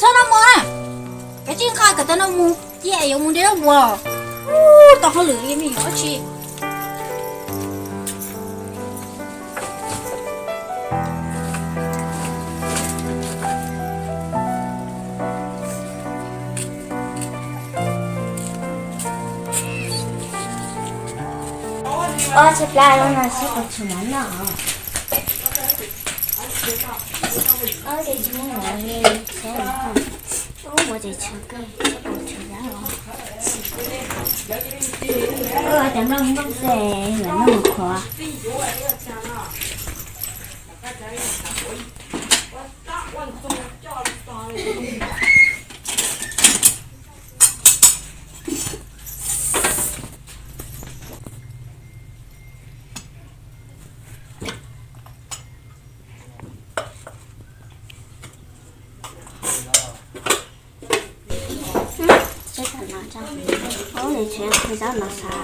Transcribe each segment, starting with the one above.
Txhob noj mov na, kav tsij nqa kom tau noj mus, cia yuav mus de zaub npua. Ub, tau hauj lwm li me nyuam dab tsi. Ob, tshaib plab no saib puas tshua mov noj. Ob, ces tsis muaj mov li, saib ub, mov ces tshua kawg, saib puas tshua dab os. Ua cas nplooj nplooj xwb, yuav noj qhuav. Ub, ces tshuav zaub no xav.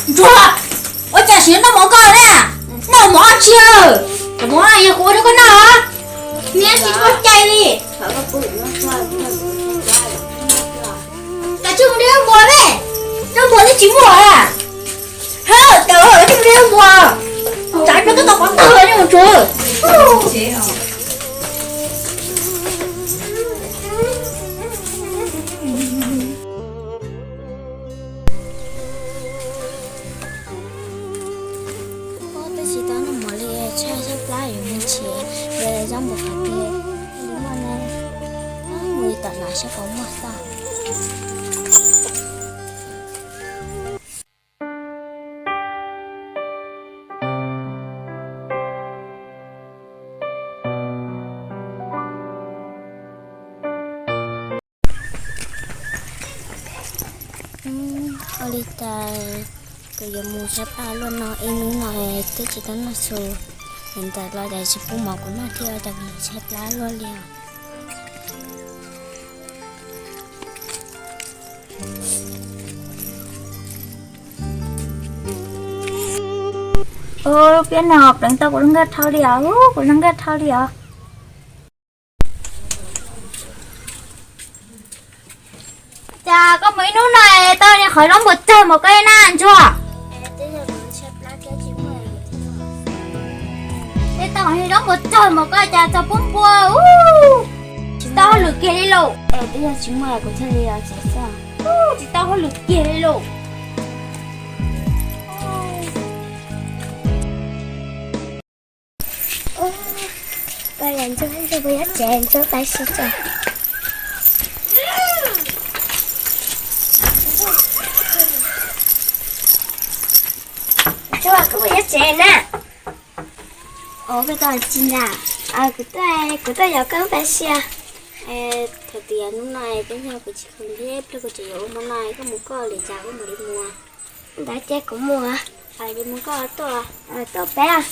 Ntsuag, ua cas tsis noj mov koj na? Noj mov tsi? Cov mov yog kuv ua rau koj noj, niam tsis tshua cai li. Kav tsij mus de zaub npua ne, zaub npua twb tsis muaj a. Hab, tawm, mus de zaub npua, tsam ib pliag twb tau pov tawg li mus tsuag. Twb tsis tau noj mov li, tshaib tshaib plab yuav mus nrhiav zaub npua qhov twg li muaj ne. Mus li tom no saib puas muaj tau. Ua li cas kuv yuav mus tshaib plab luaj no, ib hnub no twb tsis tau noj su, ntawm los cas tsis pub mov kuv noj thiab, ua cas kuv yuav tshaib plab luaj li os. Ub, lub pliab no pleev tau kuv lub nkag dhau li os, kuv lub nkag dhau li os. Cas koj mus ib hnub no tau qhov zaub npua tsawg npaum koj na Ntsuag? Tej tau qhov zaub npua tsawg npaum koj cas txog pub npua ub. Tsis tau hauj lwm kiag li lauj. Twb yog tsis muaj kuv thiaj li tsev xwb. Tsis tau hauj lwm kiag li lauj. Koj yog Ntsuag, Ntsuag puas yuav tsev, Ntsuag pab sib tso. Ntsuag, koj puas yuav tsev na? Os, koj tuaj tsis ntag. Kuv tuaj, kuv tuaj yos koj pab sib. Thaum twg hnub no peb nyob kuv tsis khoom thiab, ib pliag kuv tseem yuav ua hmo no, koj mus koj, lwm cas koj mam li mus. Ntawd ces kuv mus. Kuv mus koj tuaj. Tuaj peb.